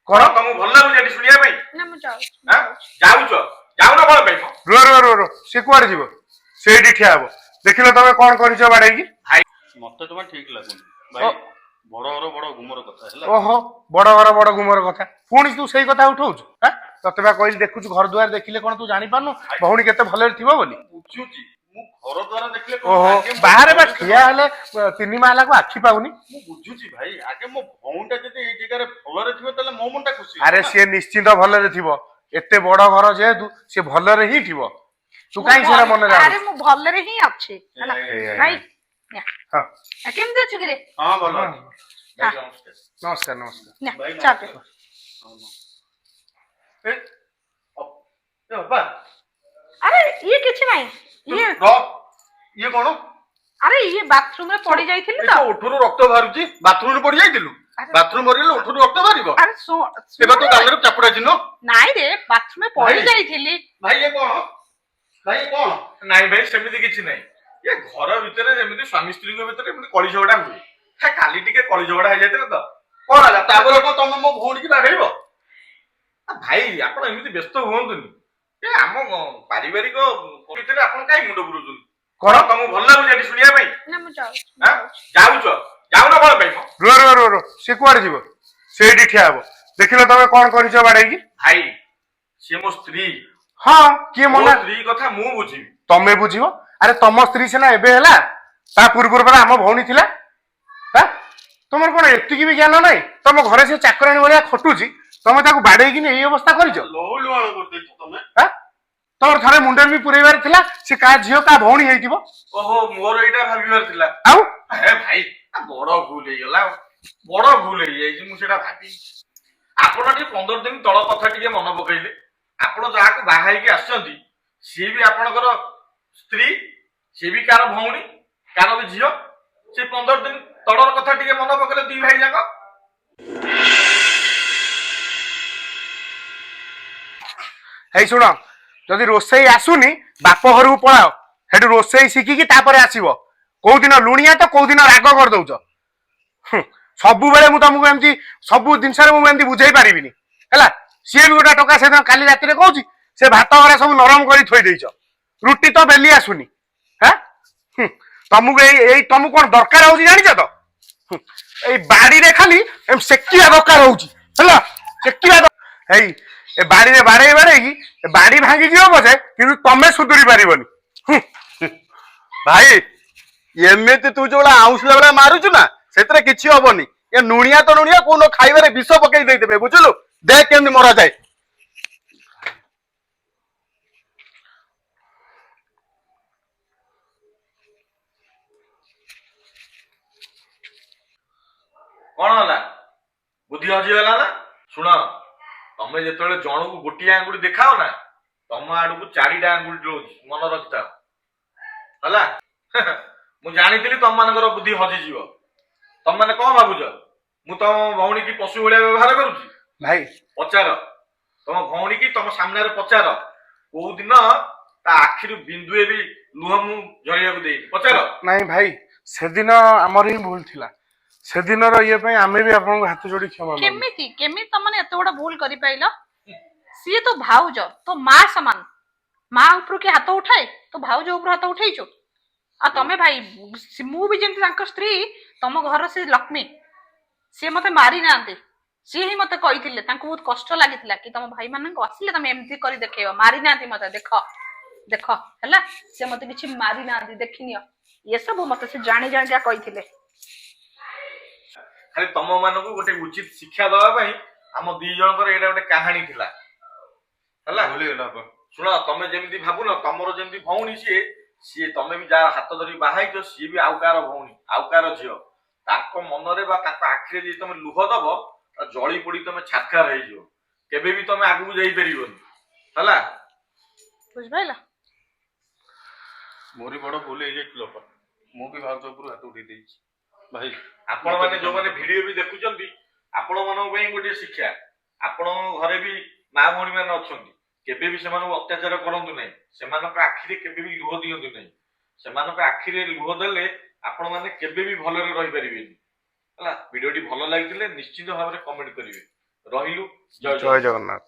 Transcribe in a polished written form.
କଣ ତମକୁ ଭଲ ଲାଗୁଛି ଏଠି ଶୁଣିବା ପାଇଁ? ନା, ମୁଁ ଯାଉଛି। ଆଁ? ଯାଉଛ, ଯାଉନ କଣ ପାଇଁ ମ? ରୁହ ରୁହ ରୁହ ରୁହ, ସେ କୁଆଡେ ଯିବ? ସେଇଠି ଠିଆ ହବ। ଦେଖିଲ ତମେ କଣ କରିଛ ବାଡେଇକି? ମତେ ଜମା ଠିକ ଲାଗୁନି ଭାଇ। ବଡ ଘର ବଡ ଗୁମର କଥା ହେଲା। ଓହୋ, ବଡ ଘର ବଡ ଗୁମର କଥା, ପୁଣି ତୁ ସେଇ କଥା ଉଠଉଛୁ? ହାଁ, ତତେ ବା କହିଲି ଦେଖୁଛୁ ଘର ଦୁଆର ଦେଖିଲେ କଣ ତୁ ଜାଣିପାରୁନୁ ଭଉଣୀ କେତେ ଭଲରେ ଥିବ ବୋଲି? ବୁଝୁଛି, ମୁଁ ଘର ଦ୍ଵାରା ଦେଖିଲେ କଣ ଓହୋ, ଆଗେ ମୋ ବାହାରେ ବା ଭଉଣୀ ଠିଆ ହେଲେ 3 ମାହେଲାକୁ ଆଖି ପାଉନି। ମୁଁ ବୁଝୁଛି ଭାଇ, ଆଗେ ମୋ ଭଉଣୀଟା ଯଦି ଏଇ ଜାଗାରେ ଭଲରେ ଥିବ ତାହେଲେ ମୋ ମନଟା ଖୁସି ହବ ଆରେ ନା। ସିଏ ନିଶ୍ଚିନ୍ତ ଭଲରେ ଥିବ। ଏତେ ବଡ ଘର ଯେହେତୁ ସିଏ ଭଲରେ ହିଁ ଥିବ। ତୁ କାହିଁ ସେଟା ମନରେ ଆରେ ଆଣୁଛୁ? ମୁଁ ଭଲରେ ହିଁ ଅଛି ହେଲା। ଏଇ, ଭାଇ, ହଁ। କେମିତି ଅଛୁ କିରେ? ହଁ, ଭଲ ଅଛି। ଭାଇ ନମସ୍କାର। ନମସ୍କାର ନମସ୍କାର। ନେ, ଭାଇ ଚା ପି। ନମସ୍କାର। ଏ, ଏ ବାପା। ଆରେ ଇଏ କିଛି ନାହିଁ, ଇଏ ର, ଇଏ କଣ? ଆରେ ଇଏ ବାଥରୁମ ରେ ପଡି ଯାଇଥିଲି ଏ ତ। ତ ଓଠରୁ ରକ୍ତ ବାହାରୁଛି। ବାଥରୁମ ରେ ପଡି ଯାଇଥିଲୁ? ଆରେ- ବାଥରୁମ ମରିଗଲେ ଓଠରୁ ରକ୍ତ ବାହାରିବ? ଆରେ ଶୁଣ। ଏବେ ତୋ ଗାଲରେ ଚାପୁଡା ଚିହ୍ନ। ନାଇଁ ରେ, ବାଥରୁମ ରେ ପଡି ଭାଇ। ଯାଇଥିଲି। ଭାଇ, ଇଏ କଣ? ଭାଇ, ଇଏ କଣ? ନାଇଁ ଭାଇ, ସେମିତି କିଛି ନାହିଁ। ଇଏ ଘର ଭିତରେ ଯେମିତି ସ୍ୱାମୀ ସ୍ତ୍ରୀଙ୍କ ଭିତରେ ଏମିତି କଳି ଝଗଡା ହୁଏ। ହେ, କାଲି ଟିକେ କଳି ଝଗଡା ହେଇଯାଇଥିଲା ତ। କଣ ହେଲା ତାପରେ? କଣ ତମେ ମୋ ଭଉଣୀକି ବାଡେଇବ? ଆ ଭାଇ, ଆପଣ ଏମିତି ବ୍ୟସ୍ତ ହୁଅନ୍ତୁନି। ଏ ଆମ ପାରିବାରିକ ଭିତରେ ଆପଣ କାହିଁ ମୁଣ୍ଡ ପୁରଉଛନ୍ତି? କଣ ତମକୁ ଭଲ ଲାଗୁଛି ଏଠି ଶୁଣିବା ପାଇଁ? ନା, ମୁଁ ଯାଉଛି। ଆଁ? ଯାଉଛ, ଯାଉନ କଣ ପାଇଁ ମ? ରୁହ ରୁହ ରୁହ ରୁହ, ସେ କୁଆଡେ ଯିବ? ସେଇଠି ଠିଆ ହବ। ଦେଖିଲ ତମେ କଣ କରିଛ ବାଡେଇକି? ଭାଇ, ସିଏ ମୋ ସ୍ତ୍ରୀ। ହଁ, କିଏ ମୋ ମନା? ସ୍ତ୍ରୀ କଥା ମୁଁ ବୁଝିବି। ତମେ ବୁଝିବ? ଆରେ ତମ ସ୍ତ୍ରୀ ସିନା ଏବେ ହେଲା, ତା ପୂର୍ବରୁ ପରା ଆମ ଭଉଣୀ ଥିଲା। ହାଁ, ତମର କଣ ଏତିକି ବି ଜ୍ଞାନ ନାହିଁ? ତମ ଘରେ ସେ ଚାକରାଣୀ ଭଳିଆ ଖଟୁଛି, ତମେ ତାକୁ ବାଡେଇକିନି ଏଇ ଅବସ୍ଥା କରିଛ। ଲହୁ ଲୁହାଣ କରିଦେଇଛ ତମେ। ହାଁ, ତମର ଥରେ ମୁଣ୍ଡରେ ବି ପୁରେଇବାର ଥିଲା ସେ କାହା ଝିଅ, କାହା ଭଉଣୀ ହେଇଥିବ। ଓହୋ, ମୋର ଏଇଟା ଭାବିବାର ଥିଲା। ଆଉ ହେ ଭାଇ, ଆ ବଡ ଭୁଲ ହେଇଗଲା, ବଡ ଭୁଲ ହେଇଯାଇଛି। ମୁଁ ସେଇଟା ଭାବିନି। ଆପଣ ଟିକେ 15 ଦିନ ତଳ କଥା ଟିକେ ମନେ ପକେଇଲେ। ଆପଣ ଯାହାକୁ ବାହା ହେଇକି ଆସିଛନ୍ତି ସିଏ ବି ଆପଣଙ୍କର ସ୍ତ୍ରୀ, ସିଏ ବି କାହାର ଭଉଣୀ, କାହାର ବି ଝିଅ। ସେ 15 ଦିନ ତଳର କଥା ଟିକେ ମନେ ପକେଇଲେ ଦି ଭାଇ ଯାକ। ହେଇ ଶୁଣ, ଯଦି ରୋଷେଇ ଆସୁନି ବାପ ଘରକୁ ପଳାଅ, ସେଠୁ ରୋଷେଇ ଶିଖିକି ତାପରେ ଆସିବ। କୋଉଦିନ ଲୁଣିଆ ତ କୋଉଦିନ ରାଗ କରିଦଉଛ। ହୁଁ, ସବୁବେଳେ ମୁଁ ତମକୁ ଏମିତି ସବୁ ଜିନିଷରେ ମୁଁ ଏମିତି ବୁଝେଇ ପାରିବିନି ହେଲା। ସିଏ ବି ଗୋଟେ ଟଙ୍କା ସେଦିନ କାଲି ରାତିରେ କହୁଛି ସେ ଭାତ ଘରେ ସବୁ ନରମ କରି ଥୋଇ ଦେଇଛ, ରୁଟି ତ ବେଲି ଆସୁନି। ହାଁ, ହୁଁ, ତମକୁ ଏଇ ଏଇ ତମକୁ କଣ ଦରକାର ହଉଛି ଜାଣିଛ ତ? ହୁଁ, ଏଇ ବାଡିରେ ଖାଲି ଏମିତି ସେକିବା ଦରକାର ହଉଛି ହେଲା, ସେକିବା ଏଇ ଏ ବାଡିରେ ବାଡେଇ ବାଡେଇକି ଏ ବାଡି ଭାଙ୍ଗିଯିବ ପଛେ, କିନ୍ତୁ ତମେ ସୁଧୁରି ପାରିବନି। ହୁଁ। ଭାଇ, ଏମିତି ତୁ ଯୋଉ ଭଳିଆ ଆଉଁସିଲା ଭଳିଆ ମାରୁଛୁ ନା, ସେଥିରେ କିଛି ହବନି। ଏ ନୁଣିଆ ତ ନୁଣିଆ, କୋଉନ ଖାଇବାରେ ବିଷ ପକେଇ ଦେଇଦେବେ, ବୁଝିଲୁ? ଦେଖ କେମିତି ମରାଯାଏ। କଣ ହେଲା, ବୁଦ୍ଧି ହଜିଗଲା ନା? ଶୁଣ, ତମେ ଯେତେବେଳେ ଜଣକୁ ଗୋଟିଏ ଆଙ୍ଗୁଳି ଦେଖାଅ ନା, ତମ ଆଡକୁ ଚାରିଟା ଆଙ୍ଗୁଳି ରହୁଛି, ମନେ ରଖିଥାଅ ହେଲା। ମୁଁ ଜାଣିଥିଲି ତମ ମାନଙ୍କର ବୁଦ୍ଧି ହଜିଯିବ। ତମମାନେ କଣ ଭାବୁଛ, ମୁଁ ତମ ଭଉଣୀ କି ପଶୁ ଭଳିଆ ବ୍ୟବହାର କରୁଛି? ଭାଇ। ପଚାର ତମ ଭଉଣୀ କି, ତମ ସାମ୍ନାରେ ପଚାର, କୋଉ ଦିନ ତା ଆଖିରୁ ବିନ୍ଦୁଏ ବି ଲୁହ ମୁଁ ଝରିବାକୁ ଦେଇନି, ପଚାର। ନାଇଁ ଭାଇ, ସେଦିନ ଆମର ହିଁ ଭୁଲ ଥିଲା। ସେଦିନର ଇଏ ପାଇଁ ଆମେ ବି ଆପଣଙ୍କୁ ହାତ ଯୋଡି କ୍ଷମା ମାଗୁଛୁ। କେମିତି କେମିତି ତମମାନେ ଏତେ ବଡ ଭୁଲ କରିପାଇଲ? ସିଏ ତ ଭାଉଜ, ତୋ ମା ସମାନ। ମା ଉପରୁ କିଏ ହାତ ଉଠାଏ? ତୋ ଭାଉଜ ଉପରୁ ହାତ ଉଠେଇଛୁ। ଆଉ ତମେ ଭାଇ, ମୁଁ ବି ଯେମିତି ତାଙ୍କ ସ୍ତ୍ରୀ, ତମ ଘର ସେ ଲକ୍ଷ୍ମୀ। ସିଏ ମତେ ମାରି ନାହାନ୍ତି, ସିଏ ହିଁ ମତେ କହିଥିଲେ, ତାଙ୍କୁ ବହୁତ କଷ୍ଟ ଲାଗିଥିଲା କି ତମ ଭାଇ ମାନଙ୍କୁ ଆସିଲେ ତମେ ଏମିତି କରି ଦେଖେଇବ। ମାରି ନାହାନ୍ତି ମତେ, ଦେଖ ଦେଖ ହେଲା, ସେ ମତେ କିଛି ମାରି ନାହାନ୍ତି, ଦେଖିନିଅ। ଏସବୁ ମତେ ସେ ଜାଣି ଜାଣିକା କହିଥିଲେ। ଖାଲି ତମ ମାନଙ୍କୁ ଗୋଟେ ଉଚିତ ଶିକ୍ଷା ଦବା ପାଇଁ ଆମ ଦି ଜଣଙ୍କର ଏଇଟା ଗୋଟେ କାହାଣୀ ଥିଲା ହେଲା। ଭୁଲିଗଲା ବାପା। ଶୁଣ, ତମେ ଯେମିତି ଭାବୁନ ତମର ଯେମିତି ଭଉଣୀ ସିଏ, ସିଏ ତମେ ବି ଯାହା ହାତ ଧରି ବାହା ହେଇଛ ସିଏ ବି ଆଉ କାହାର ଭଉଣୀ, ଆଉ କାହାର ଝିଅ। ତାଙ୍କ ମନରେ ବା ତାଙ୍କ ଆଖିରେ ଯଦି ତମେ ଲୁହ ଦବ, ଜଳି ପୋଡି ତମେ ଛାରଖାର ହେଇଯିବ। କେବେ ବି ତମେ ଆଗକୁ ଯାଇପାରିବନି ହେଲା। ବୁଝିପାରିଲ? ମୋରି ବଡ ଭୁଲ ହେଇଯାଇଥିଲା ବାପା, ମୁଁ ବି ଭାଉଜ ଉପରୁ ହାତ ଉଠେଇ ଦେଇଛି ଭାଇ। ଆପଣ ମାନେ ଯୋଉମାନେ ଭିଡିଓ ବି ଦେଖୁଛନ୍ତି, ଆପଣ ମାନଙ୍କ ପାଇଁ ଗୋଟିଏ ଶିକ୍ଷା। ଆପଣଙ୍କ ଘରେ ବି ମା ଭଉଣୀ ମାନେ ଅଛନ୍ତି। କେବେ ବି ସେମାନଙ୍କୁ ଅତ୍ୟାଚାର କରନ୍ତୁ ନାହିଁ। ସେମାନଙ୍କ ଆଖିରେ କେବେ ବି ଲୁହ ଦିଅନ୍ତୁ ନାହିଁ। ସେମାନଙ୍କ ଆଖିରେ ଲୁହ ଦେଲେ ଆପଣ ମାନେ କେବେ ବି ଭଲରେ ରହିପାରିବେନି ହେଲା। ଭିଡିଓଟି ଭଲ ଲାଗିଥିଲେ ନିଶ୍ଚିତ ଭାବରେ କମେଣ୍ଟ କରିବେ। ରହିଲୁ, ଜୟ ଜୟ ଜଗନ୍ନାଥ।